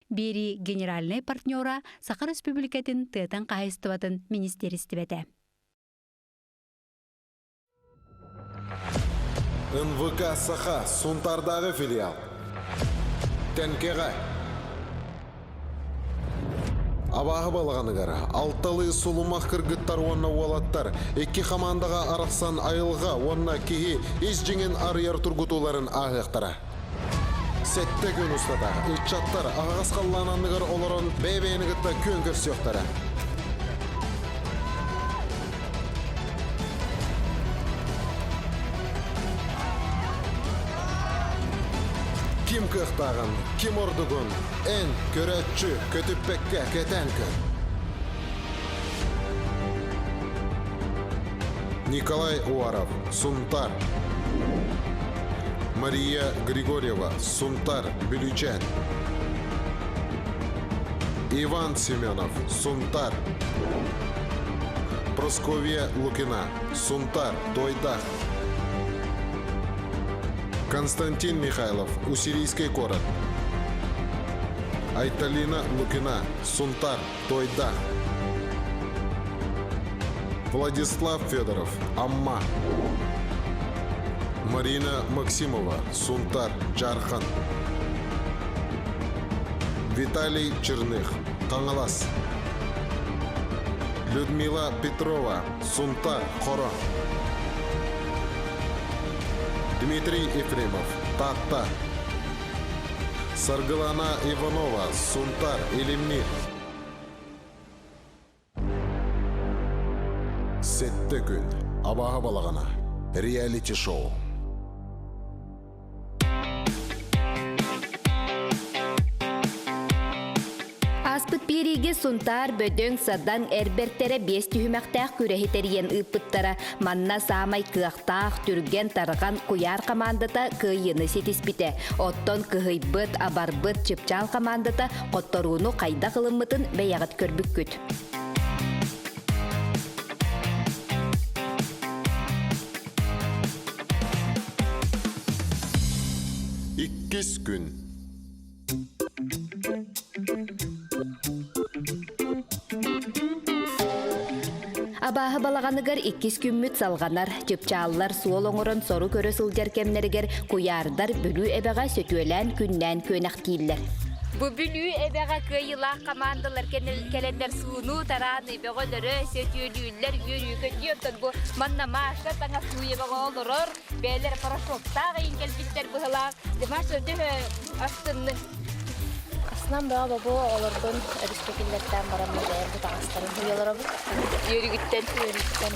Биэрии генеральнай партнера Саха Республикатын тыатын хаһайыстыбатын министиэристибэтэ. НВК Саха Сунтаардааҕы филиал. Тэнкэҕэ. Абааһы балаҕаныгар алталыы сулумах кыргыттар уонна уолаттар икки хамаандаҕа арахсан айылҕа уонна киһи ис дьиҥин арыйар тургутууларын ааһыахтара. Сэттэ күн устата ыччаттар аһаҕас халлаан анныгар олорон бэйэ-бэйэни кытта күөн көрсүөхтэрэ. Ким кыахтааҕын, ким ордугун эн, көрөөччү, көтүппэккэ кэтээн көр. Николай Уаров, Сунтар. Мария Григорьева, Сунтар, Бүлүүчээн. Иван Семенов, Сунтар. Просковья Лукина, Сунтар, Тойдах. Константин Михайлов, Уссурийский город. Айталина Лукина, Сунтар, Тойдах. Владислав Федоров, Амма. Марина Максимова, Сунтар, Джархан. Виталий Черных, Хаҥалас. Людмила Петрова, Сунтар, Хоро. Дмитрий Ефремов, Таатта. Саргылана Иванова, Сунтар, Илимнир. Сэттэ күн. Абааһы балаҕана. Реалити-шоу. Ааспыт биэриигэ Сунтаар бөдөҥ Садаҥ эр бэртэрэ биэс түһүмэхтээх күрэһи тэрийэн ыыппыттара. Манна саамай кыахтаах, түргэн-тарҕан куйаар хамаандата кыайыыны ситиспитэ. Оттон кыһыйбыт, абарбыт Чыпчаал хамаандата хотторууну хайдах ылыммытын бэйэҕит көрбүккүт. Иккис күн. Абааһы балаҕаныгар иккис күммүт салҕанар. Чыпчааллар суол оҥорон сору көрө сылдьар кэмнэригэр куйаардар Бүлүү эбэҕэ сөтүөлээн күннээн күөнэхтииллэр. Бу Бүлүү эбэҕэ кыайыылаах хамаандалар кэлэннэр сууну тарааны бөҕөлөрө сөтүөлүүллэр үөрүү-көтүү оттон бу манна Маша таҥас сууйабаҕа олорор бэйэлэр порошоктаах ыйын кэлбиттэр быһылаах Маша төһө астынныҥ Астынан бөҕө бобу олорбун өрүскэ киллэртээн баран бэйэм бу таҥастарын уйаларабыт. Үөрүгүттэн. Үөрүгүттэн.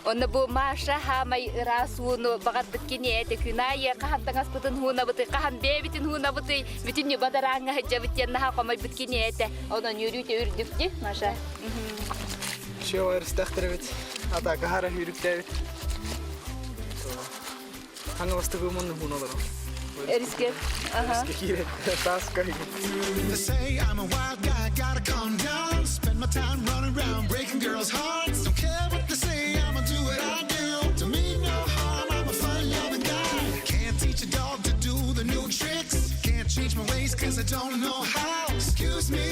Онно бу Маша хаамай ыраас ууну баҕарбыт кини этэ күн аайы хаһан таҥаспытын хуунабытый, хаһан бэйэбитин хуунабытый, бүтүн бадарааҥҥа сылдьабыт диэн наһаа хомойбут кини этэ. Онон үөрүүтэ үрдүк дии, Маша. Все өрүстэхтэрбит, атака хара сүүрүктээбит. Хаҥаластыгы мунну хуун олорор. Өрүскэ. Өрүскэ киирэн тааска They say I'm a wild guy, gotta calm down. Spend my time running around, breaking girls' hearts. Don't care what they say, I'ma do what I do. Don't mean no harm, I'm a fun-loving guy. Can't teach a dog to do the new tricks. Can't change my ways cause I don't know how. Excuse me,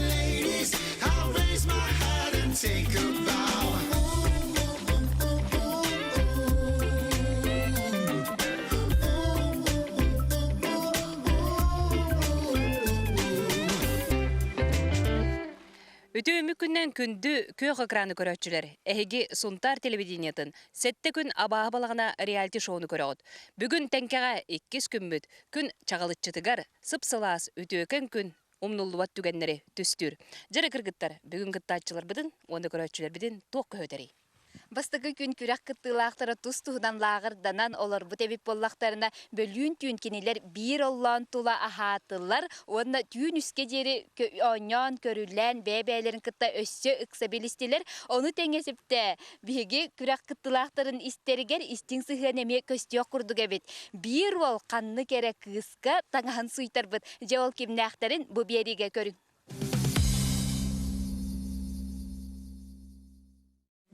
ladies, I'll raise my hat and take a bow. Үтүө күннэн күндү күөх экраны көрөөччүлэр, эһиги Сунтаар телевидениетын сэттэ күн абааһы балаҕана реалити-шоуну көрөҕүт. Бүгүн Тэҥкэҕэ иккис күммүт, күн чаҕылыччытыгар сып-сылаас үтүөкэн күн умнуллубат түгэннэри түстүүр. Дьэ эрэ кыргыттар, бүгүн кыттааччыларбытын уонна көрөөччүлэрбитин туох көһүтэрий? Бастакы күн күрэх кыттыылаахтара тус-туһунан лааҕырданан олорбут эбит буоллахтарына, бөлүүн түүн кинилэр биир оллоон тула аһаатылар уонна түүн үскэ диэри оонньоон, көрүлээн, бэйэ-бэйэлэрин кытта өссө ыкса билистилэр. Ону тэҥэ сөптөө биһиги күрэх кыттыылаахтарын истэригэр истиҥ сыһыан эмиэ көстүөх курдук эбит. Биир уол ханнык эрэ кыыска таҥаһын суйтарбыт. Дьэ ол кимнээхтэрин бу биэриигэ көрүҥ.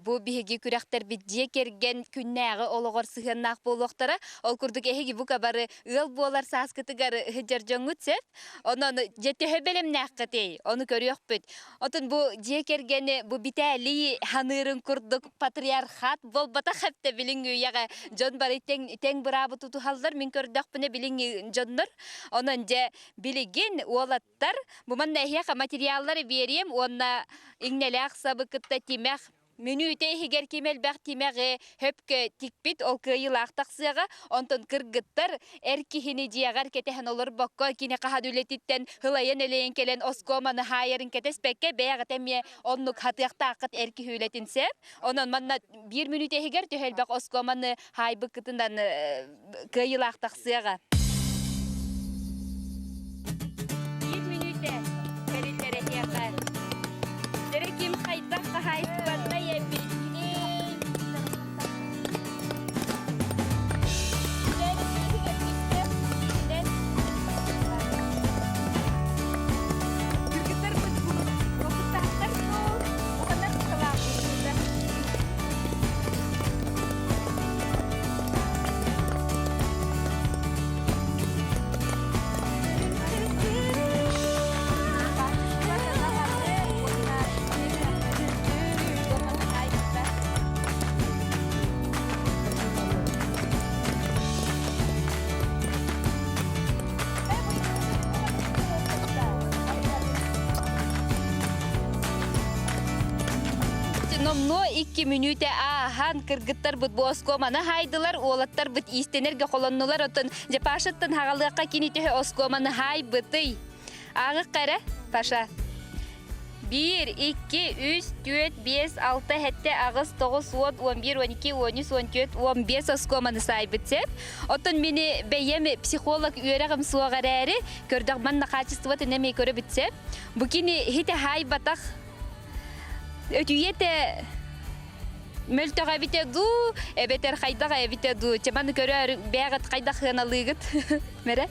Бу биһиги күрэхтэрбит дьиэ кэргэн күннээҕи олоҕор сыһыаннаах буолуохтара. Ол курдук эһиги бука бары ыал буолар сааскытыгар сылдьар дьоҥҥут сөп. Онон дьэ төһө бэлэмнээххитий? Ону көрүөхпүт. Отон бу дьиэ кэргэни бу Битээлий ханыырын курдук патриархат буолбатах эптэ билиҥ үйэҕэ дьон бары тэҥ, тэҥ быраабы тутуһаллар. Мин көрдөхпүнэ билиҥ дьоннор. Онон дьэ билигин уолаттар бу манна эһиэхэ материаллары биэриэм уонна иҥнэлээх сабы кытта тимэх Мүнүүтэ иһигэр ким элбэх тимэҕи хөпкө тикпит, ол кыайыылаах тахсыаҕа. Онтон кыргыттар эр киһини дьиэҕэр кэтэһэн олорбокко, кини хаһан үлэтиттэн ылайан-элэйэн кэлэн оскуоманы хаайарын кэтэспэккэ, бэйэҕит эмиэ оннук хатыахтааххыт эр киһи үлэтин сөп. Онон манна биир мүнүүтэ иһигэр төһө элбэх оскуоманы хаайбыккытынан кыайыылаах тахсыаҕа. Биир мүнүүтэ бэриллэр эһиэхэ. Дэрэ ким хайдах хаһаайыстыбаннай эбитий? Кыргыттарбыт уопуттаахтар дуу, уһанар сылаахпыт Номнуо икки мүнүүтэ ааһан кыргыттарбыт бу оскуоманы хаайдылар, уолаттарбыт иистэнэргэ холоннулар, оттон дьэ Пашаттан хаҕалыахха кини төһө оскуоманы хаайбытый? Ааҕыахха эрэ, Паша. Биир, икки, үс, түөрт, биэс, алта, сэттэ, аҕыс, тоҕус, уон, 11, 12, 13, 14, 15 оскуоманы саайбыт сөп. Оттон мини бэйэм психолог үөрэҕим суох эрээри, көрдөх манна хаачыстыбатын эмиэ көрөбүт сөп. Бу кини хите хаайбатах Өтүйэтэ мөлтөх эбитэ дуу, эбэтэр хайдах эбитэ дуу, чэ маны көрөөр, бэйэҕит хайдах сыаналыыгыт? Мэрэ?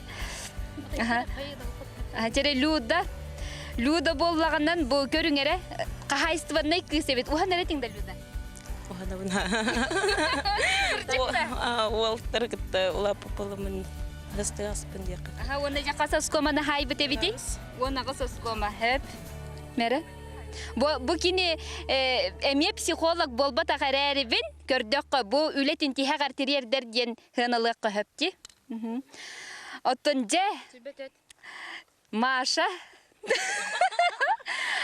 Чэрэ Люда. Люда буоллаҕынан бу көрүҥ эрэ хаһаайыстыбаннай кыыс эбит. Уһан эрэ тиҥ да Люда. Уһанабын. Уолтары кытта улааппыппылымын астыаспын диэххэ. Аха, уонна дьэ хас оскуоманы хаайбыт эбитий? 18 оскуома. Хөп. Мэрэ? Бу, бу кини эмиэ психолог буолбатах эрээрибин көрдөххө, бу үлэтин тиһэҕэр тириэрдэр диэн сыаналыахха сөп дии. Оттон дьэ, Маша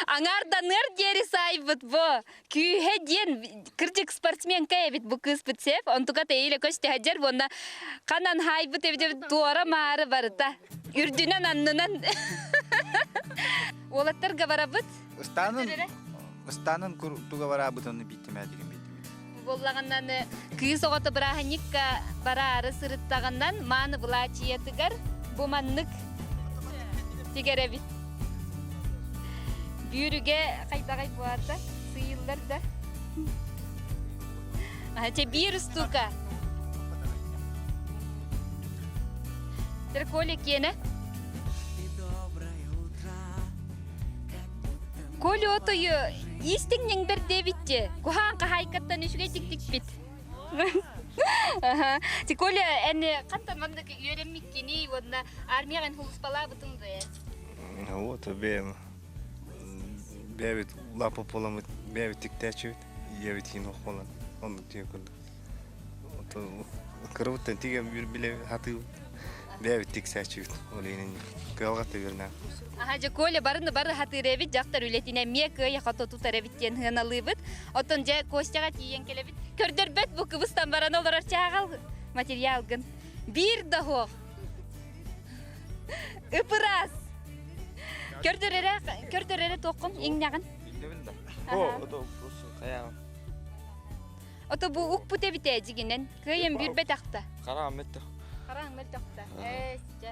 аҥаарданыар диэри саайбыт бу. Күүһэ диэн кырдьык спортсменка эбит бу кыыспыт сеп. Онтука тэйилэ көстө уонна ханан хаайбыт эбит туора-маары барыта. Үрдүнэн аннынан Уолаттарга барабыт. Ыстанын ыстанын туга бараабытын бииттимээтигин бииттимит. Буоллаҕынан кыыс оҕото бырааһынньыкка бараары сырыттаҕынан мааны былаачыйатыгар бу маннык тигэрэбит. Бүүрүгэ хайдаҕай буолата сыйыллар да. Чэ биир устуука. Коля киэнэ. Коля отойу истиҥ бэрдээбитчи. Куһаан хаһаайкаттан үчүгэй тиктикпит. Ти Коля эн хантан маннык үөрэммиккиний уонна армияҕа эн хулуспалаабытыҥ дуо? Вот бэйэм бэйэбит лапа буоламмыт бэйэбит тиктээччибит ийэбит иһин ох буолан оннук диэн курдук кырабыттан тигэ билэ хатыыбыт бэйэбит тиксээччибит ол иһин кыалҕа тэбиэрнээх Аха дьэ Коля барыны бары хатыыр эбит дьахтар үлэтин эмиэ кыайа хото тутар эбит диэн сыаналыыбыт. Оттон дьэ Костяҕа тиийэн кэлэбит. Көрдөрбөт бу кыбыстан баран олорор чааҕал материалгын. Биир да суох. Ыпырас. Көрдөр эрэ, көрдөр эрэ туоххун иҥнэҕин. Иҥнэбин да. О, ото просто хайаҕым. Ото бу укпут эбитэ дьигинэн. Кыайан бүрбэтэх да. Хараҕым мөлтөх. Хараҕым мөлтөх да. Эс, дьэ.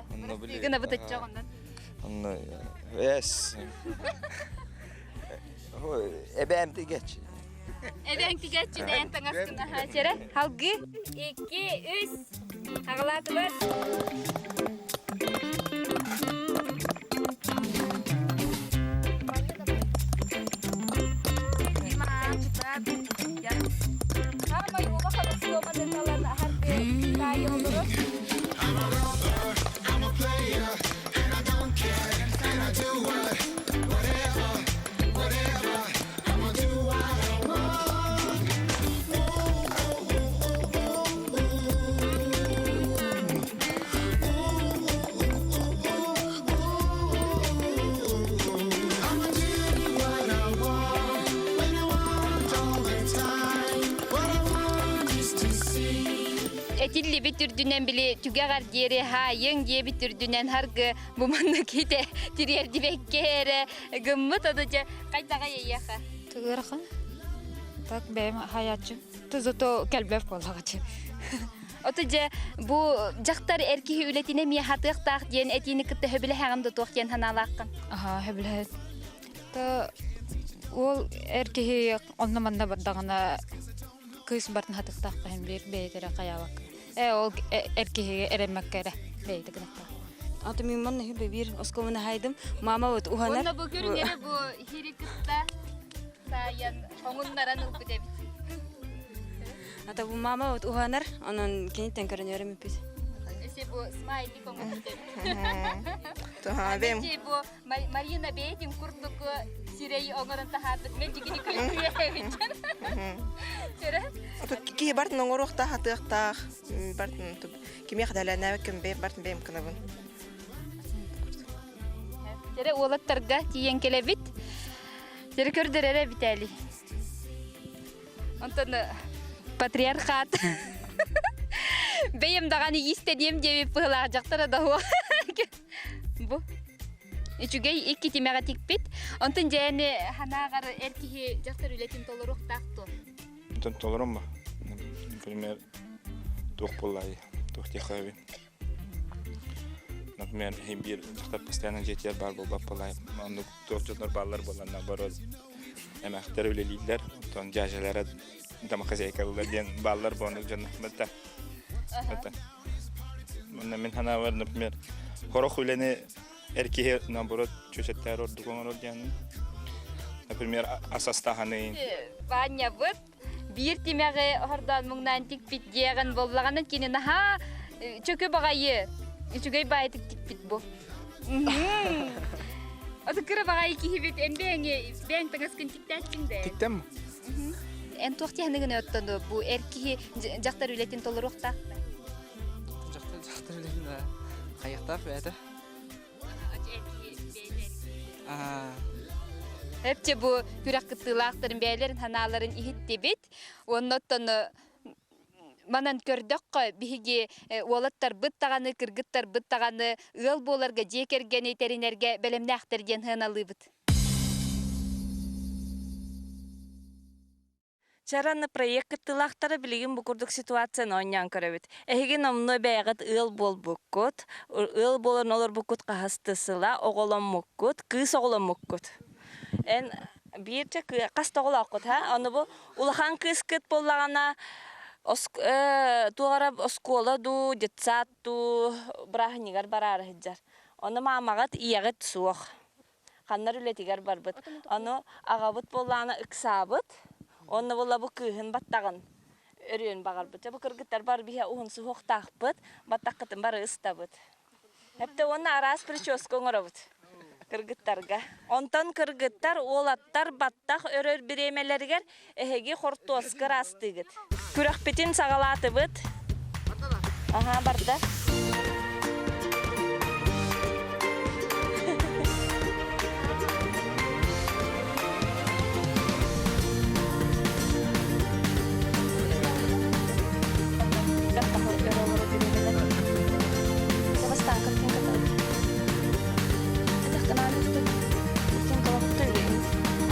Гына бытыччах оннан. Онно эс. Эбээм тигэч. Эбээҥ тигэччи дээн таҥаскын аһаа чэрэ. Халгы. Икки, үс. Аҕалаатыбар. Этиллибит үрдүнэн били түгэҕэр диэри хаайыҥ диэбит үрдүнэн харгы бу маннык ите тириэрдибэккэ эрэ гыммыт ону дьэ хайдаҕай эйиэхэ? Тыгырахан. Так бэйэм хаайааччы. Зато кэлбэт буоллаҕычы. Ото дьэ бу дьахтар эр киһи үлэтин эмиэ хатыахтаах диэн этиини кытта сөбүлэһэҕин да туох диэн санаалааххын? Аха, сөбүлэһэт. Та уол эр киһи онно-манна бардаҕына кыыс бартын хатыктаах хаһан биир бэйэтэ эрэ хайаабакка. Э ол эр киһигэ эрэммэккэ эрэ бэйэтэ гынахтаах. Аты мин манна хүбэ биир оскуоланы хайдым. Мама вот уханар. Онно бу көрүҥ бу хири кытта таайан хоҥуннаран ылбыт эбит. Ата бу мама вот уханар, онон киниттен көрөнөрүм үпүт. Эсе бу смайлик оҥорбут эбит. Туһаабем. Бу Марина бэйэтин курдук сирэй оҥорон таһаарбыт мен дьигини күлүкү Чөрө? Киһи бартын оҥоруохтаах, атыахтаах, бартын кимиэхэ дэлэнээбэккин бэйэм бартын бэйэм кынабын. Чөрө уолаттарга тиийэн кэлэбит. Чөрө көрдөрөрө Виталий. Онтон патриархат бэйэм даҕаны иистэниэм диэбит быһылаах дьахтара да Бу үчүгэй икки тимэҕэ тикпит. Онтон дьээни ханааҕар эр киһи дьахтар үлэтин толоруохтаах дуо? Онтон толором ба. Например, туох буоллай, туох диэххэ Например, биир дьахтар постоянно дьиэтигэр баар буолбат буоллай. Оннук туох дьоннор бааллар буоллар, наоборот, эмээхтэр үлэлииллэр, оттон дьээдьэлэрэ домохозяйкалар диэн бааллар бу оннук дьоннор. Это, это. Манна мин санаабар, например, хорох үлэни эр киһи наоборот чүөчэттээр ордук оҥорор диэн. Например, ас астаһаны. Ванябыт биир тимэҕи хордоон муҥнаан тикпит диэҕин буоллаҕына кини наһаа чөкө баҕайы үчүгэй баайытык тикпит бу. Аты кыра баҕайы киһибит эн бэйэҥи бэйэҥ таҥаскын тиктээччиҥ да? Тиктем. Эн туох тиһаныгын оттон бу эр киһи дьахтар үлэтин толоруохтаах да? Дьахтар дьахтар үлэтин да хайыахтаах бэйэтэ. Эпче бу күрэх кыттыылаахтарын бэйэлэрин санааларын иһиттибит. Уонна оттон манан көрдөххө биһиги уолаттарбыт даҕаны, кыргыттарбыт даҕаны ыал буоларга, дьиэ кэргэни тэринэргэ бэлэмнээхтэр диэн сыаналыыбыт. Чараны проект кыттыылаахтара билигин бу курдук ситуацияны оонньоон көрөбүт. Эһиги номнуо бэйэҕит ыал буолбуккут, ыал буолан олорбуккут хаһыс сыла, оҕоломмуккут, кыыс оҕоломмуккут. Эн биирчэ хас да оҕолооххут ха? Ону бу улахан кыыскыт буоллаҕына туох эрэ оскуола дуу, детсад дуу бырааһынньыгар бараары сылдьар. Ону маамаҕыт, ийэҕит суох. Ханнар үлэтигэр барбыт. Ону аҕабыт буоллаҕына ыксаабыт. Онно буолла бу кыыһын баттаҕын өрүөн баҕарбыт. Дьэ бу кыргыттар бары биһэ уһун суһуохтаахпыт, баттаххытын бары ыстабыт. Хэптэ уонна араас прическа оҥоробут кыргыттарга. Онтон кыргыттар, уолаттар баттах өрөр бириэмэлэригэр эһиги хортуоска ыраастыыгыт. Күрэхпитин саҕалаатыбыт. Аха, барда.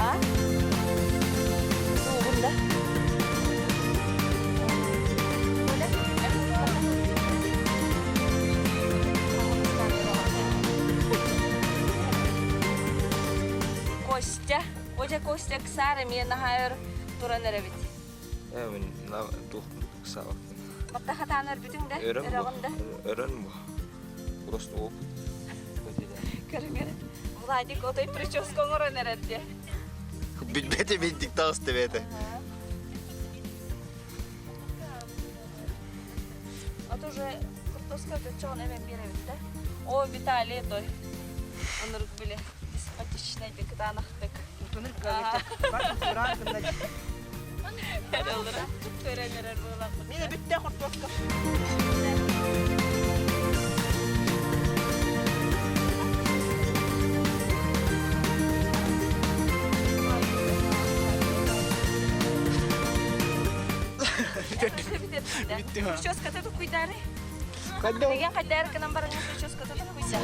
А? Тугун да? Костя. Оля Костя Ксара мен наһаа өр туран эрэбит. Э, мин туох саабаттым. Батта хатаан өрбүтүҥ да? Өрөн бу. Өрөҕүн да? Өрөн бу. Просто опыт. Көрүҥ Владик отой прическа оҥорон эрэр дии. Билбэти билдик таҕысты бэйэтэ. А то уже картошка өтөччөҕүн эбэн биэрэбит да. О, Виталий той. Онурук били деспотичный ди кытаанахтык. Көрөн эрэр буолаппыт. Мин бүттэ хортуоска. Прическата тукуйдары. Деген хайдары кынан баран прическата тукуйдары.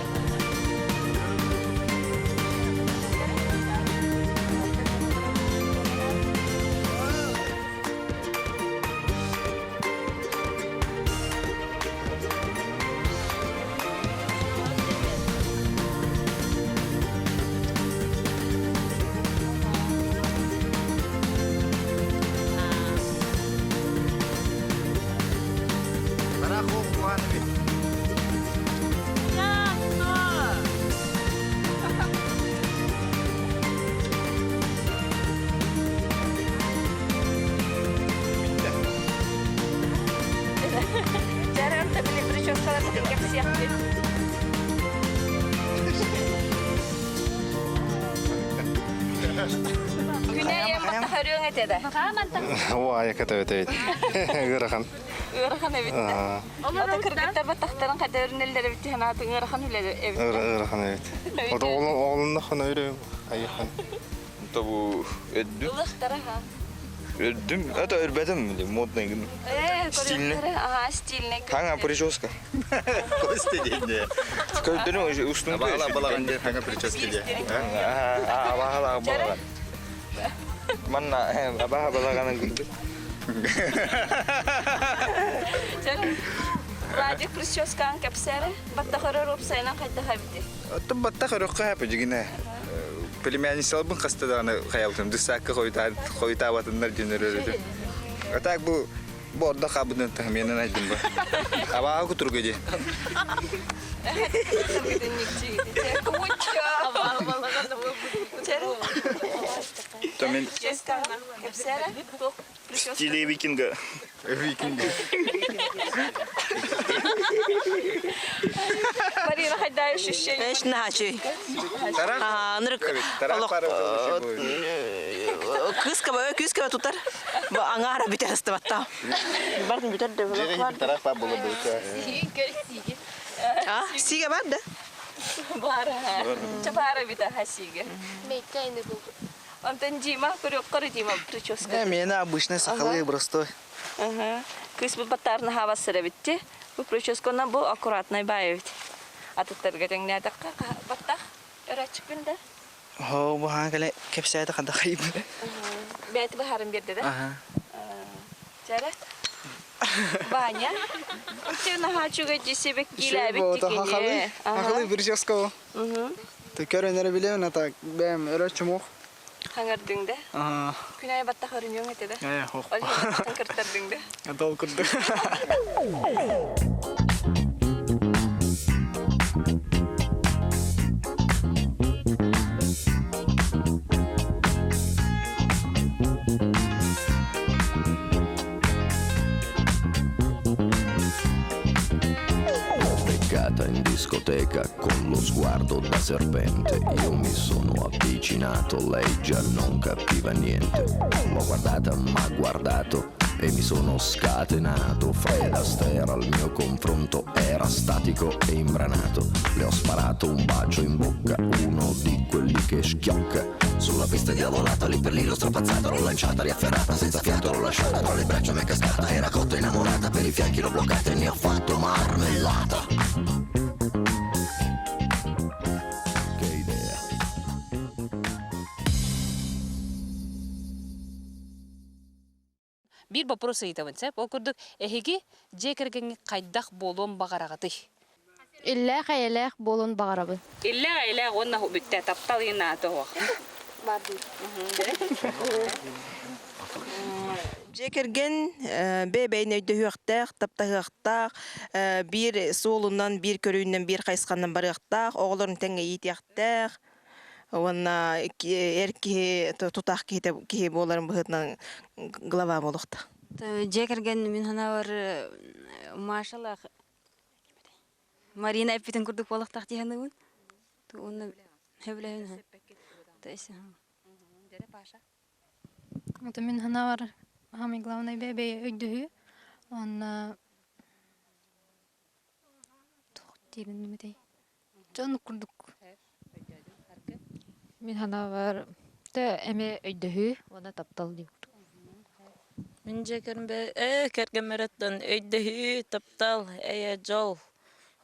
Жарарда били прическалар кэпсиэхпит. Күнэ эм баттахарыаң этэ да. Уай, ката өтөйт. Ыарахан. Ыарахан эбит. Ата кыргыттар баттахтарын хата өрүнэллэр эбит ханаатын ыарахан үлэ эбит. Ыарахан эбит. Ото оҕолунна хана өрө айыхан. Табу өддүм. Ылыхтара ха. Өддүм. Это өрбөтүм модный гын. Стильный. Ага, стильный. Хаңа прическа. Кости деңде. Көйдөнү устун Абала балаган де хаңа прическа де. Абала балаган. Манна абаха балаганын күндү. Владик прическаң кэпсэри, баттахары ропсайынан хайда хабити. Оттон баттах өрөккө хапы жигине. Племянницалбын хастаданы хаялтым. Дысакка хойутаабатыннар жөнөрөрөтүм. А так бу бу орда хабыдын тахменен айдым ба. Абаа кутурга де. Томен Кэпсэри, стиле викинга. Викинга. Марина хайда ощущение. Эш начи. Нырык кыска кыска тутар. Аңара бүтер ыстыбатта. Бардым бүтер де. Тарах па болы болса. А, сиге бар да. Бара. Чапара бита хасиге. Мейкайны бұл. Онтон Дима, көрөккөр Дима прическа. Мені обычный сахалы простой. Ага. Кыс бу баттарны хавасыра битти. Бу прическаны бу аккуратный бай бит. Атыттарга теңнәдек баттах. Өрәчик да. Хо, бу хан кэлэ кэпсээти ханда хайып. Бәйт бахарын берди да. Ага. Жара. Баня. Сен хачуга десебек киләбит Хахалы, хахалы прическа. Ты көрөнөрө билем, ата бэм өрө чумук. Хаңардың да. Ага. Күнәй баттах өрүнөң эте да. Э, хох. Ол баттахтан кырттардың да. Дол курду. Beccata in discoteca con lo sguardo da serpente. Io mi sono avvicinato, lei già non capiva niente. L'ho guardata, m'ha guardato e mi sono scatenato. Fred Astaire al mio confronto era statico e imbranato. Le ho sparato un bacio in bocca, uno di quelli che schiocca. Sulla pista diavolata, lì per lì l'ho strapazzata, l'ho lanciata, riafferrata, senza fiato l'ho lasciata, tra le braccia mi è cascata, era cotta innamorata, per i fianchi l'ho bloccata e ne ho fatto marmellata. Che idea. Биир вопрос ыйытабын сеп. Ол курдук эһиги дьиэ кэргэҥҥэ хайдах буолуон баҕараҕытый? Иллээх эйэлээх буолун баҕарабын. Иллээх эйэлээх уонна бүттэ таптал инаата оһох. Дьиэ кэргэн бэйбэйин өйдөһүөхтээх, таптаһыахтаах, биир суолунан, биир көрүүнэн, биир хайысханан барыахтаах, оҕолорун тэҥҥэ иитиэхтээх. Уонна эр киһи тутаах киһи киһи буоларын быһыытынан глава буолуохта. Дьиэ кэргэн мин санаабар Машалаах Марина эппитин курдук буолуохтаах дии саныыбын. Уонна сөбүлэһин. То есть Это мин санаабар самый главный бэйэ өйдөһүү. Онна туох диирин эметей. Дьон курдук. Мин санаабар тэ эме өйдөһүү уонна таптал диир. Мин дьиэ кэргэммэрэттэн өйдөһүү, таптал, эйэ, дьол.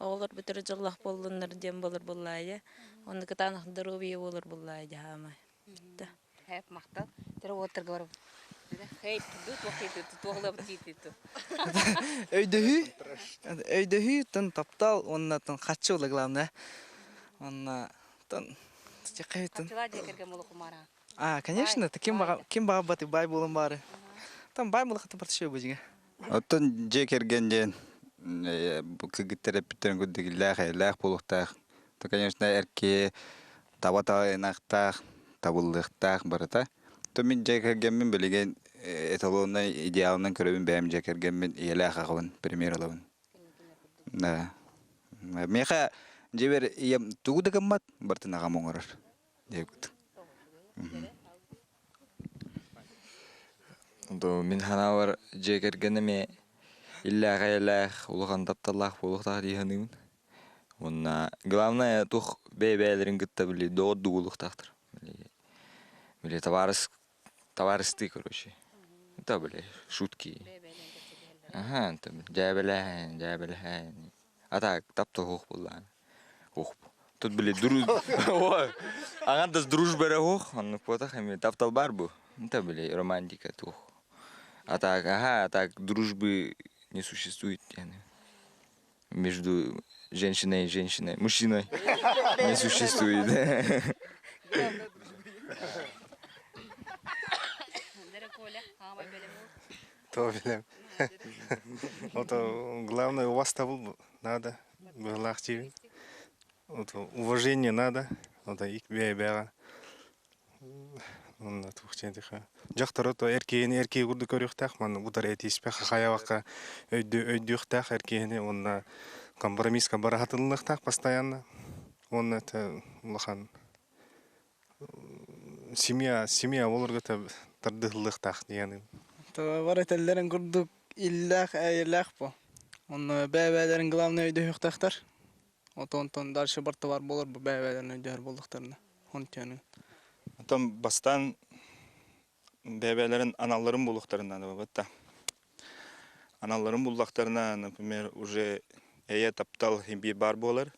Оҕолор бүтэрэ дьоллоох буоллуннар диэн буолар буоллаайа. Онно кытаанах доруобуйа буолар буоллаайа дьаһаамай. Бүтта. Хэп махтал. Тера уоттарга барабыт. Хей, Өйдөһүү, өйдөһүү, тын таптал уонна тын хаччы була главное. Уонна тын тын. А, конечно, ким баҕа ким баҕарбат баай буолан баары. Там баай буолахата барты бу дьиҥэ. Оттон дьиэ кэргэн диэн бу кыргыттар эппиттэрин курдук иллээх-эйэлээх буолуохтаах. То, конечно, эр киһи таба таайынахтаах, табыллыахтаах барыта. То мин дьиэ кэргэммин билигин эталоннай идеалынан көрөбүн бэйэм дьиэ кэргэммин ийэлээх аҕабын пример ылабын. Да. Миэхэ дьиэбэр ийэм тугу да гыммат, барытын аҕам оҥорор. Диэбит. Мин санаабар дьиэ кэргэним иллээх-эйэлээх, улахан тапталлаах буолуохтаах дии саныыбын. Уонна главное туох бэйэ-бэйэлэрин кытта били доҕордуу буолуохтаахтар. Били табаарыс табаарыстыы короче. Это били шутки. Аха, дьээбэлэһэн, дьээбэлэһэн. А так таптал буоллаҕына. Ух. Тут били друж... Аҥардас дружба эрэ уох, оннук буотах эми таптал баар бу. Это били романтика туох. А так, ага, а так дружбы не существует. Между женщиной и женщиной, мужчиной не существует. То билем. Вот главное у вас табыл надо, быһылаах диибин. Вот уважение надо, вот ик бэйэ-бэйэҕэ Онно туох диэн Дьахтары то эр киһини эр киһи курдук көрүөхтээх, манна утары этииспэх хайабакка өйдүөхтээх эр киһини уонна компромисска бараһатыллыахтаах постоянно. Уонна это улахан семья семья олорго тардыһыллыахтаах диэн. Бар этэллэрин курдук иллээх эйэлээх бу. Онно бэйэ-бэйэлэрин главное өйдөһүөхтээхтэр. Отонтон дальше барта бар болор бу бэйэ-бэйэлэрин өйдөһөр буоллахтарына. Онтуйаны. Оттон бастаан бэйэ-бэйэлэрин аналларын булуохтарын наада буолбат Аналларын буллахтарына, например, уже эйэ таптал химби бар буолар.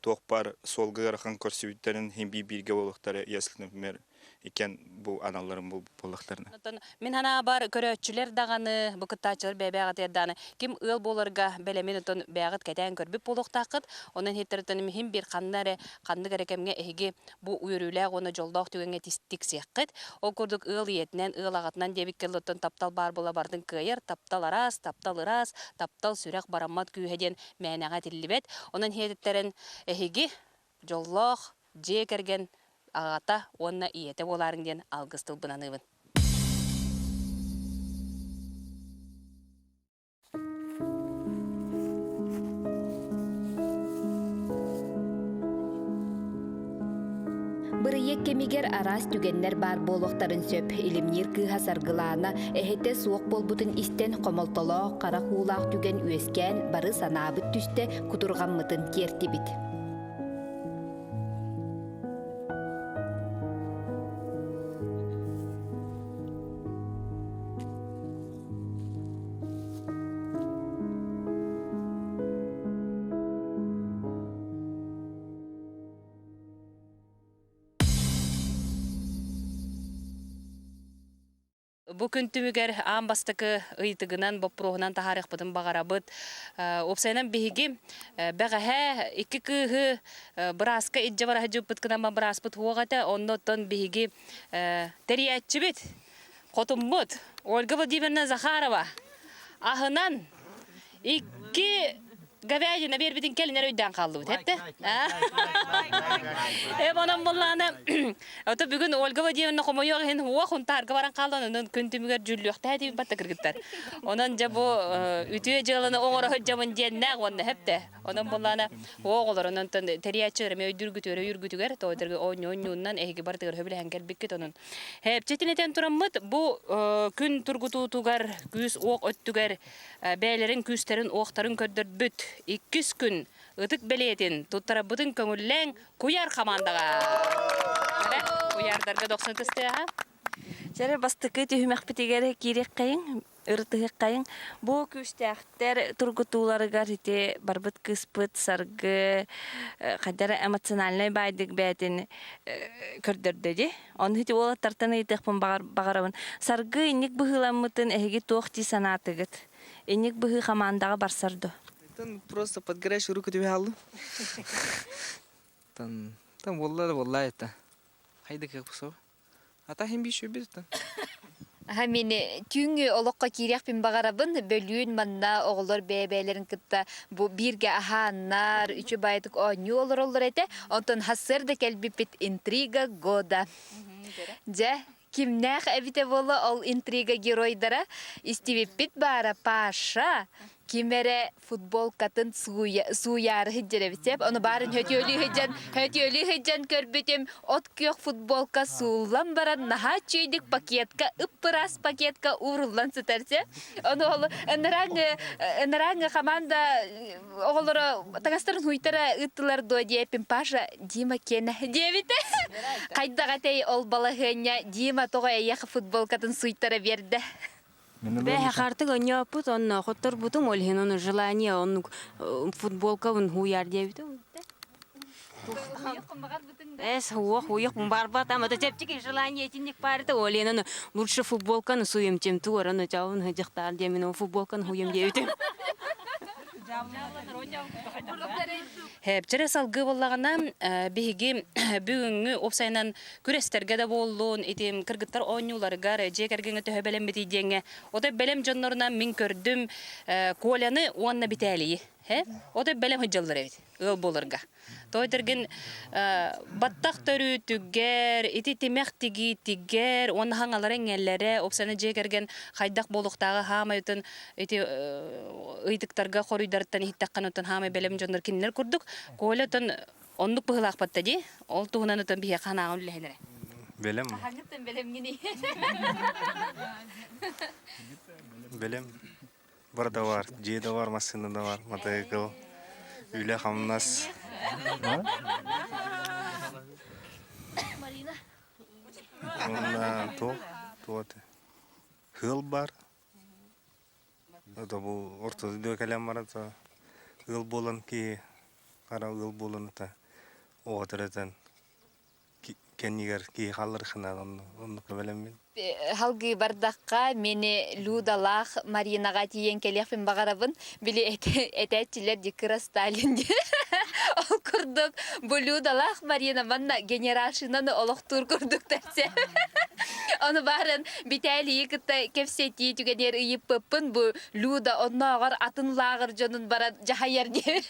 Туох бар суолга ыарахан көрсүбүттэрин химби бииргэ буолуохтара, если, например, иккиэн бу аналларын буллахтарына. Оттон мин санаабар көрөөччүлэр даҕаны, бу кыттааччылар бэйэ-бэйэҕитигэр даҕаны ким ыал буоларга бэлэмин оттон бэйэҕит кэтээн көрбүт буолуохтааххыт. Онон иһиттэриттэн иһин биир ханна эрэ ханнык эрэ кэмҥэ эһиги бу үөрүүлээх уонна дьоллоох түгэҥҥэ тиксиэххит. Ол курдук ыал ийэтинэн, ыал аҕатынан диэбиккэ оттон таптал баар буола барытын кыайар, таптал араас, таптал ыраас, таптал сүрэх бараммат күүһэ диэн мээнэҕэ этиллибэт. Онон иһититтэрэн эһиги дьоллоох дьиэ кэргэн аҕата уонна ийэтэ буолаарыҥ диэн алгыс тылбын аныыбын. Бырайыак кэмигэр араас түгэннэр баар буолуохтарын сөп. Илимниир кыыһа Саргылаана эһэтэ суох буолбутун истэн хомолтолоох, харах уулаах түгэн үөскээн бары санаабыт түстэ, кутурҕаммытын тиэртибит. Бу күн түмүгэр аан бастакы ыйытыгынан, боппуруоһунан таһаарыахпытын баҕарабыт. Уопсайынан биһиги бэҕэһээ икки кыыһы бырааска илдьэ бара сылдьыбыппыт гынан бырааспыт суох этэ. Онно оттон биһиги тэрийээччибит, хотуммут Ольга Владимировна Захарова аһынан икки говядина биэрбитин кэлин эрэ өйдөөн хааллыбыт этте. Э онон буллаана ото бүгүн Ольга Владимировна хомойуох иһин уох хунтаарга баран хаалан онон күн түмүгэр дьүүллүөхтээх диэбит батта кыргыттар. Онон дьэ бу үтүө дьыаланы оҥоро сылдьабын диэннээх уонна хэпте. Онон буллаана оҕолор онон тэрийээччилэр эмиэ өйдүүргүтүгэр өйүүргүтүгэр тоойдорго оонньуу оонньууннан эһиги барытыгар сөбүлэһэн кэлбиккит онон Хэпчэтин этэн тураммыт бу күн тургутуутугар күүс-уох өттүгэр бэйэлэрин күүстэрин-уохтарын көрдөрбүт иккис күн ытык бэлиэтин туттарарбытын көҥүллээҥ куйаар хамаандаҕа! Куйаардарга дохсун тыстыаха. Чэрэ бастакы түһүмэхпитигэр киириэххэйиҥ. Ырытыһыаххайыҥ. Бу күүстээхтэр тургутууларыгар ити барбыт кыыспыт Саргы хайда эрэ эмоциональнай баайдык бэйэтин көрдөрдө дии. Ону ити уолаттартан ыйытыахпын баҕарабын. Саргы инник быһыыламмытын эһиги туох дии санаатыгыт? Инник быһыы хамаандаҕа барсар дуо? Просто под горячую руку тебя аллым. Там, там буолла да буолла это. Хайда кыах Ата иһин биир сүбүт Аха мин түүҥҥү олоххо киириэхпин баҕарабын. Бөлүүн манна оҕолор бэйэ-бэйэлэрин кытта бу бииргэ аһааннар, үчүгэй оонньуу олороллор этэ. Онтон сарсыарда кэлбиппит интрига года. Дьэ, кимнээх эбитэ буолла ол интрига геройдара? Истибиппит баара Паша ким эрэ футболкатын сууйаары сылдьар эбит сөп. Ону баарын хөтүөлүү сылдьан, хөтүөлүү сылдьан көрбүтүм, от күөх футболка сууллан баран наһаа үчүгэйдик пакетка, ып-ыраас пакетка ууруллан сытар сөп. Ону ол ынырааҥы, ынырааҥы команда оҕолоро таҥастарын хуйтара ыыттылар дуо диэппин Паша Дима киэнэ диэбитэ. Хайдах этэй ол балаһыанньа Дима тоҕо эйиэхэ футболкатын сууйтара биэрдэ? Бэһэ хартык онньооппут онно хотторбутум ол иһин ону желание оннук футболкабын хууйар диэбитим. Эс уох уйух барбат ама чэпчэки желание итинник баарыта ол иһин ону лучше футболканы суйум чем туораны чаун хыдьахтаар диэмин ол футболканы хуйум диэбитим. Хэпчэрэ салгыы буоллаҕына, биһиги бүгүҥҥү уопсайынан күрэстэргэ да буоллун, ити кыргыттар оонньууларыгар дьиэ кэргэҥҥэ төһө бэлэммитий диэҥҥэ, отой бэлэм дьоннорунан мин көрдүм Коляны уонна Битээлийи. Отой бэлэм сылдьаллар эбит ыал буоларга. Тоҕо этэргин баттах төрүүтүгэр, ити тимэх тигиитигэр уонна хаҥалара иҥэллэрэ, уопсайынан дьиэ кэргэн хайдах буолуохтааҕа хаамайытын ити ыйытыктарга хоруйдарыттан иһиттэххинэ оттон хаамай бэлэм дьоннор кинилэр курдук Коля оттон оннук быһыылаахпатта дии ол туһунан оттон биһиэхэ санааҕын үллэһин эрэ Бэлэм. Хаһаҥҥыттан бэлэмҥиний? Бэлэм. Бар да бар, дьиэ да бар, массыына да бар, мотоцикл, үлэ-хамнас. Марина. Уонна туох, туох Хыал бар. Это бу орто дойдуга кэлэн баран ыал буолан киһи хара ыал буолан это оҕо төрөтөн кэннигэр киһи хаалларыаххына оннукка бэлэммин. Халгыы бардахха мини Людалаах Маринаҕа тиийэн кэлиэхпин баҕарабын. Били этээччилэр ди кыра Сталин диэн. Ол курдук бу Людалаах Марина манна генералшинаны олохтуур курдук тахса. Ону баарын Битээлийи кытта кэпсэтии түгэнигэр ыйыппыппын бу Люда оннооҕор атын лааҕыр дьонун баран дьаһайар диэн.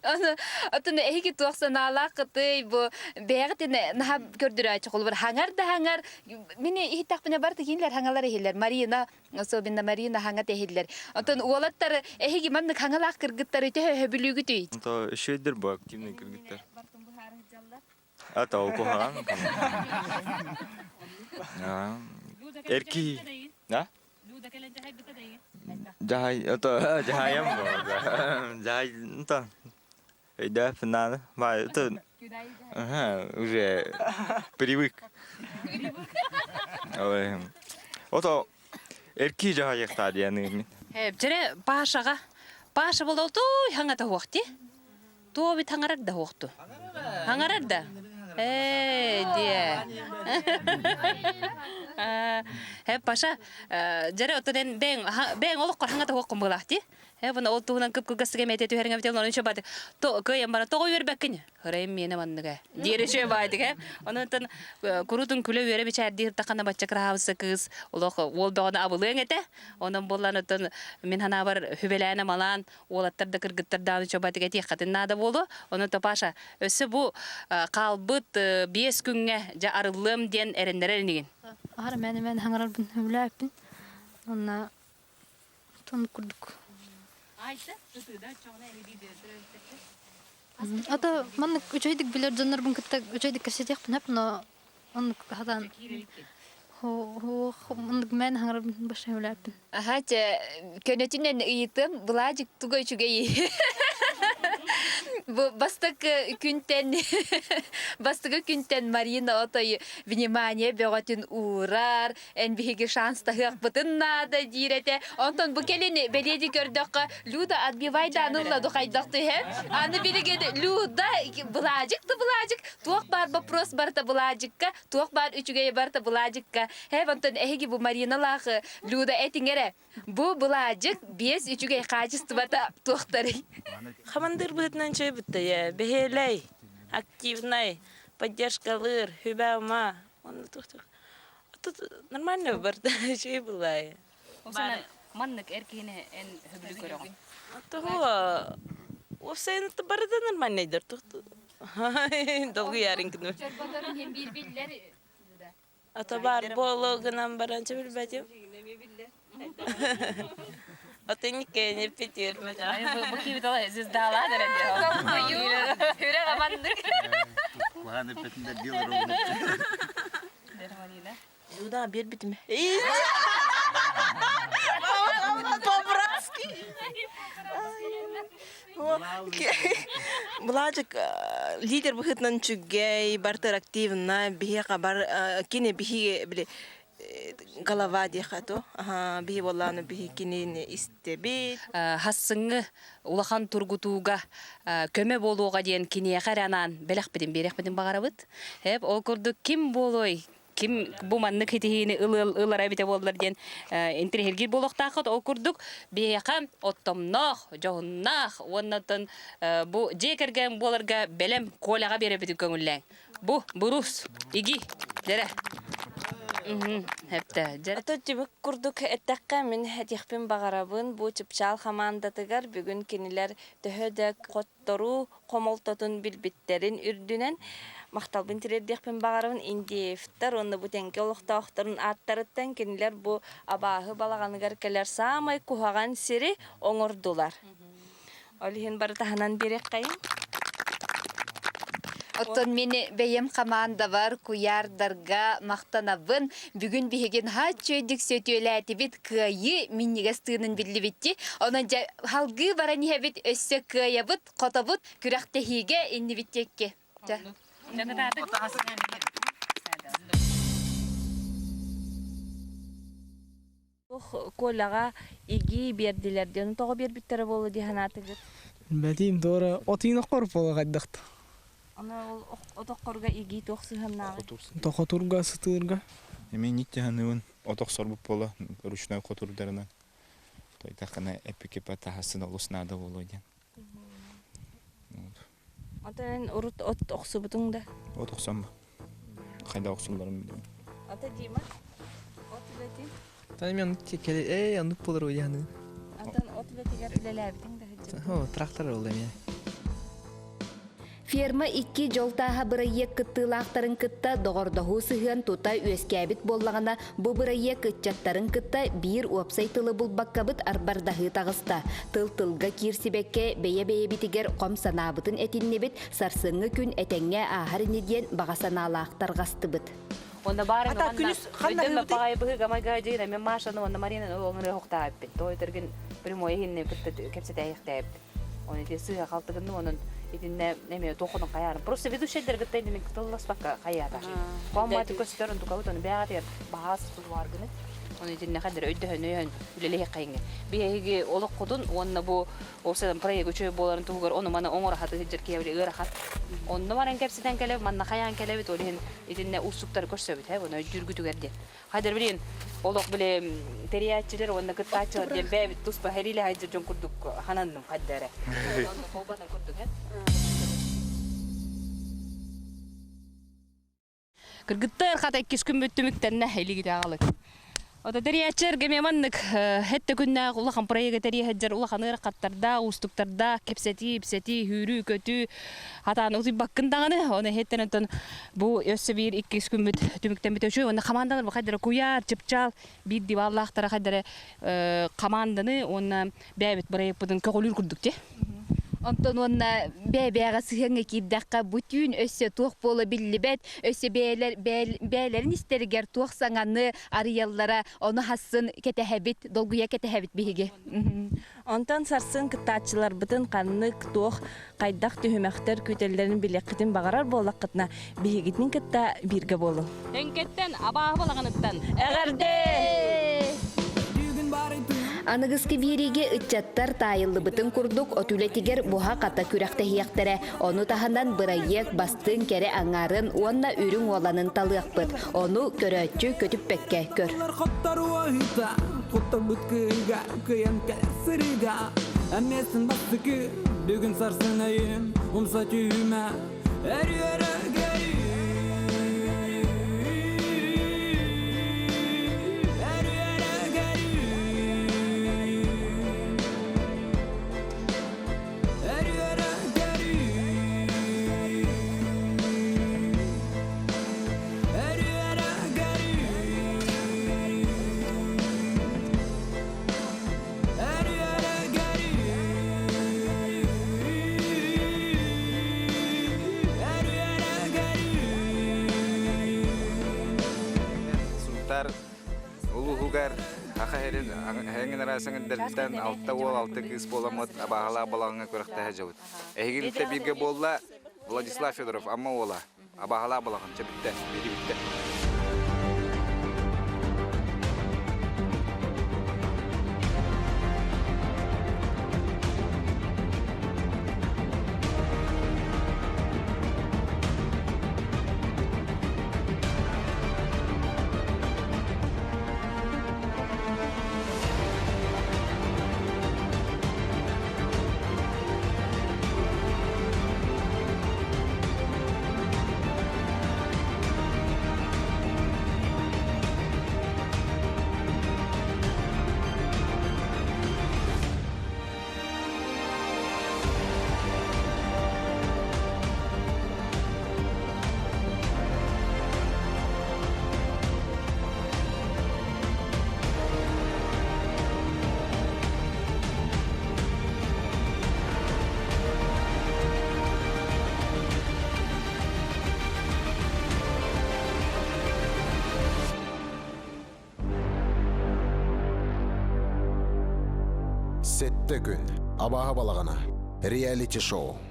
Ону оттон эһиги туох санаалааххытый бу бэйэҕитин наһаа көрдөрөөччү холобур хаҥар да хаҥар мини иһиттэхпинэ барыта кинилэр хаҥалар иһиллэр Марина особенно Марина хаҥа иһиллэр оттон уолаттар эһиги маннык хаҥалаах кыргыттары төһө өһөбүлүүгүтүй То үчүгэйдэр бу активный кыргыттар. А ол куһаҕан. Эрки. Да? Дьаһай, это дьаһайым Дьаһай, это өйдөөх надо. Ба, это ага, уже привык. Ой. Ото эрки дьаһайыахтаа диэн. Дьэрэ Пашаҕа Паша бололтуй хаҥата хуохти. Туо бит хаҥарар да хуохту. Хаҥарар да? Ээ, диэ. Э, Паша, дьэрэ оттон эн бэйэҥ бэйэҥ олоххор хаҥата хуоххун быһыылаах дии. Э, буна ол туһунан кып-кылгастык эмиэ түһэриҥ эбитэ онон үчүгэй баатык. То кыайан баран тоҕо үөрбэккин? Ырайым миэнэ маннык ээ. Диир үчүгэй баайдык ээ. Онон куруутун күлэ-үөрэ бичээрдии сыртаххына бачча кыраһаабыса кыыс олох уол бөҕөнү абылыаҥ этэ. Онон буоллаан оттон мин санаабар сүбэлээн-амалаан уолаттар да кыргыттар даҕаны чобатык этиэххитин наада буолуо. Онон Паша, өссө бу хаалбыт 5 күҥҥэ дьэ арыллыам диэн эрэннэрэр инигин. Аһара мээнэ-мээнэ хаҥарарбын сөбүлээппин. Онно тон курдук. Ата маннык үчүгэйдик билэр дьоннорбун кытта үчүгэйдик кэпсэтиэхпин сөп, но оннук хатан оннук мээнэ хаҥарарбын баша сөбүлээппин. Аха, чэ, көнөтүнэн ыйытыам, былаадьык туга үчүгэй. Бу бастакы күнтэн бастакы күнтэн Марина отой внимание бөҕөтүн уурар, эн биһиги шанстаһыахпытын наада диир этэ. Онтон бу кэлин бэлиэти көрдөххө, Люда отбивай даанылла духайдах түһэ. Аны билигин Люда былаадьык да былаадьык, туох баар вопрос барыта былаадьыкка, туох баар үчүгэйэ барыта былаадьыкка. Һэ, онтон эһиги бу Мариналаах Люда этиҥ эрэ, Бу былаадьык биэс үчүгэй хаачыстыбата туохтарый? Хамандыыр быһыытынан чэй бүттэ бэһиэлэй, активнай, поддержкалыыр, хүбэ-ама. Онно туох Тут нормально барда, үчүгэй былаайы. Маннык эр киһини эн хөбүлүү көрөҕүн? Того уопсайын барыта нормальнайдар. Долгуйарын күнү. Чорботорун хем биир биллэр Ата баар буолуо гынан баран чэ билбэтим. Атын кэни питир Бу киибит звездалаа Хүрэх аманнык. Куһаан эппэтин да дил ровно. Люда биэрбитим. По-братски. Былаажык лидер быһыытынан үчүгэй, бартыр активна, биһиэхэ бар кини биһиги били голова диэхэ то биһи буоллааны биһи кинини истэбит. Хассыҥҥы улахан тургутууга көмө буолуоҕа диэн киниэхэ эрэ анаан бэлэхпитин биэриэхпитин баҕарабыт. Эп ол курдук ким буолуой ким бу маннык ситиһиини ылара эбитэ буоллар диэн интэриэһиргиир буолуохтааххыт. Ол курдук биһиэхэ оттомноох, дьоһуннаах уонна оттон бу дьиэ кэргэн буоларга бэлэм Коляҕа биэрэбитин көҥүллээҥ. Бу бурус, иги, дэрэ. Ото түмүк курдук эттэххэ, мин этиэхпин баҕарабын, бу Чыпчаал хамаандатыгар бүгүн кинилэр төһө да хотторуу хомолтотун билбиттэрин үрдүнэн махталбын тириэрдиэхпин баҕарабын Индеевтэр уонна бу Тэҥкэ олохтоохторун ааттарыттан кинилэр бу абааһы балаҕаныгар кэлэр саамай куһаҕан сири оҥордулар. Ол иһин бары таһынан биэриэххэйиҥ. Оттон мин бэйэм хамаандабар куйаардарга махтанабын. Бүгүн биһигин хааччыйдык сөтүөлээтибит, кыайыы минньигэс тыынын биллибитти. Онон дьэ халгыы баран иһэбит, өссө кыайабыт, Хотобут күрэхтэһиигэ иннибит диэкки. Дьэ. Коляҕа игии биэрдилэр диэн тоҕо биэрбиттэрэ буолла дии санаатыгыт? Билбэтим туора отуйун оххор буола хайдахта. Аны ол отоххорго игии туох сыһыаннааҕый? Тохотурга сытыырга. Эми ниттиһаныыбын от охсорбут буола ручной хотурдарынан. Тойтахына эпикипа таһасын олус наада буолуо диэн. Атын урут от охсубутуҥ да? От охсом. Хайда охсулларын билэбин. Ата Дима, от үлэтин? Тани мен кели эй оннук болор уйаны. Атын от үлэтигэр үлэлээбитиҥ да сылдьыбытыҥ? О, трактор ол эмиэ. Ферма икки дьол тааһа бырайыак кыттыылаахтарын кытта доҕордоһуу сыһыан тута үөскээбит буоллаҕына, бу бырайыак ыччаттарын кытта биир уопсай тылы булбаккабыт арбардаһыы таҕыста. Тыл-тылга киирсибэккэ бэйэ-бэйэбитигэр хом санаабытын этиннибит, сарсыҥҥы күн этэҥҥэ ааһар ини диэн баҕа санаалаах тарҕастыбыт. Онно баарын манна өйдөммө паҕайы быһыыга майга дьиҥ мен Машаны уонна Маринаны оҥырыа охтаабыппыт. Тоҕо этэргин прямой иһинни кытта кэпсэтээйихтээбит. Оны ити сыыһа халтыгынным онон итиннэ эме тохонун хайаарым. Просто ведущайдар кытта иннин тылласпакка хайаата. Комматы көстөр онтукабыт оны бэҕэтигэр баһаас тулуаргыны. Оны итиннэ хадыр өйдөһөн өйөн үлэлэһи хайыңы. Биһиги олоххутун уонна бу ол проект үчүгэй буоларын туһугар ону маны оҥоро хатыһыджар киһи ыарахат. Онно баран кэпсэтэн кэлэбит, манна хайаан кэлэбит, ол иһин итиннэ уустуктары көрсөбүт, э, оны өйдүүргүтүгэр диэн. Хайдар билин олох били тэрийээччилэр уонна кыттааччылар диэн бэйэбит туспа хэриилэһэ дьон курдук хананным хайда эрэ. Холбанан курдук, э. Кыргыттар хата иккис күммүт түмүктэннэ илигитэ аҕалык. Ото тэрийээччилэргэ эмиэ маннык хэттэ күннээх улахан проекты тэрийэһэддэр улахан ыарахаттардаах, уустуктардаах кэпсэтии, ипсэтии, үүрүү-көтүү хатаан утуйбаккын даҕаны. Оны иһиттэн онтон бу өссө биир иккис күммүт түмүктэммит үчүгэй. Уонна командалар бу хайдара куйаар, чыпчаал биир диваллаахтара хайдара команданы уонна бэйэбит проекпытын көҕүлүүр курдук дии. Онтон уонна бэйэ-бэйэҕэ сыһыаҥҥа киирдэххэ, бу түүн өссө туох буола биллибэт, өссө бэйэлэр бэйэлэрин истэригэр туох саҥаны арыйаллара, ону хассын кэтэһэбит, долгуйа кэтэһэбит биһиги. Онтон сарсын кыттааччыларбытын ханнык, туох, хайдах түһүмэхтэр күүтэллэрин билиэххитин баҕарар буоллаххытына, биһигитин кытта бииргэ буолуҥ. Тэҥкэттэн, абааһы балаҕаныттан эҕэрдэ! Аныгыскы биэриигэ ыччаттар таайыллыбытын курдук от үлэтигэр буһа-хата күрэхтэһиэхтэрэ. Ону таһынан бырайыак бастыҥ кэрэ аҥаарын уонна үрүҥ уоланын талыахпыт. Ону көрөөччү көтүппэккэ көр. Хотторбут кыыга кыйан кэлэр сырыыга Эмиэсин бастакы бүгүн сарсын өйүм умса түһүмэ Өрүөрэ Сунтаар улууһугар Аха сирин эһэҥин араасаҥырдартан алта уол алта кыыс буоламмыт абааһылаах балаҕаҥҥа күрэхтэһэ дьабыт. Эһигин бииргэ буолла Владислав Федоров Амма уола. Абааһылаах балаҕан чэ бүттэ, биһиги бүттэ. Сэттэ күн. Абааһы балаҕана. Реалити-шоу.